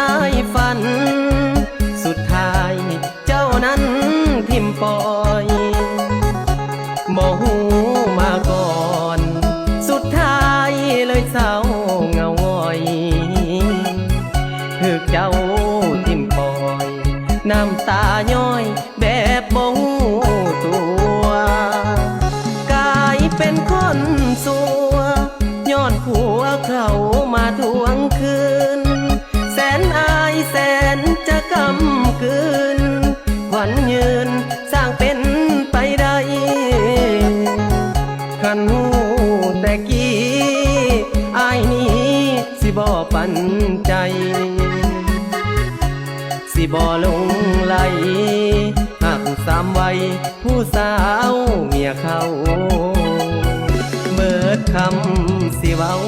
ອ້າຍຝັນ ສຸດທ້າຍເຈົ້ານັ້ນຖິ້ມປ່ອຍ ບໍ່ຮູ້ມາກ່ອນ ສຸດທ້າຍເລີຍເສົ້າເຫງົາຫງອຍ ຖືກເຈົ້າຖິ້ມປ່ອຍ ນ້ຳຕາຍ້ອຍ ແບບບໍ່ຮູ້ຕົວ ກາຍເປັນຄົນຊົ່ວ ຍ້ອນຜົວເຂົາມາທວງຄືນ ແສນອາຍແສນຈະກຳກືນ ຂວັນຍືນຊ່າງເປັນໄປໄດ້ ຄັນຮູ້ແຕ່ກີ້ ອ້າຍນີ້ຊິບໍ່ປັນໃຈ ຊິບໍ່ຫຼົງໄຫຼ ຮັກສາມໄວ ຜູ້ສາວເມຍເຂົາ ເບິດຄຳຊິເວົ້າ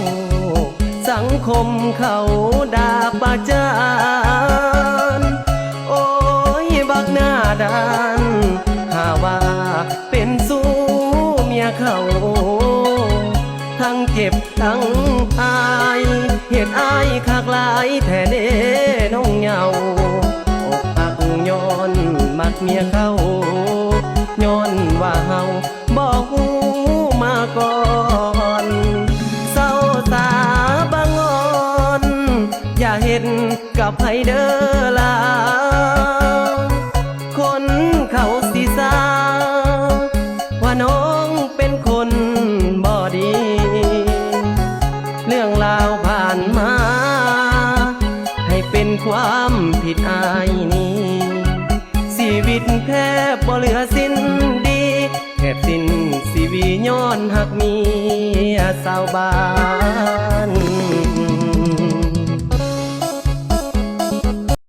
ສັງຄົມເຂົາດ່າປະຈານ ໂອ້ຍ ບັກໜ້າດ້ານ ຫາວ່າເປັນຊູ້ເມຍເຂົາ ທັງເຈັບ ທັງອາຍ ເຮັດອາຍຄັກຫຼາຍແທ້ເດ້ນ້ອງເຍົາ ອົກຫັກຍ້ອນມັກເມຍເຂົາ ຍ້ອນວ່າເຮົາບໍ່ຮູ້ມາກ່ອນ ເສົ້າສາບັງອ່ອນ ຢ່າເຮັດກັບໃຜເດີລາ ຄົນເຂົາຊິຊາ ວ່ານ້ອງເປັນຄົນບໍ່ດີ ເລື່ອງລາວຜ່ານມາ ໃຫ້ເປັນຄວາມຜິດອ້າຍນີ້ ຊີວິດແທບບໍ່ເຫຼືອສິ້ນດີ ແທບສິ້ນຊີວິດຍ້ອນຮັກເມຍຊາວບ້າ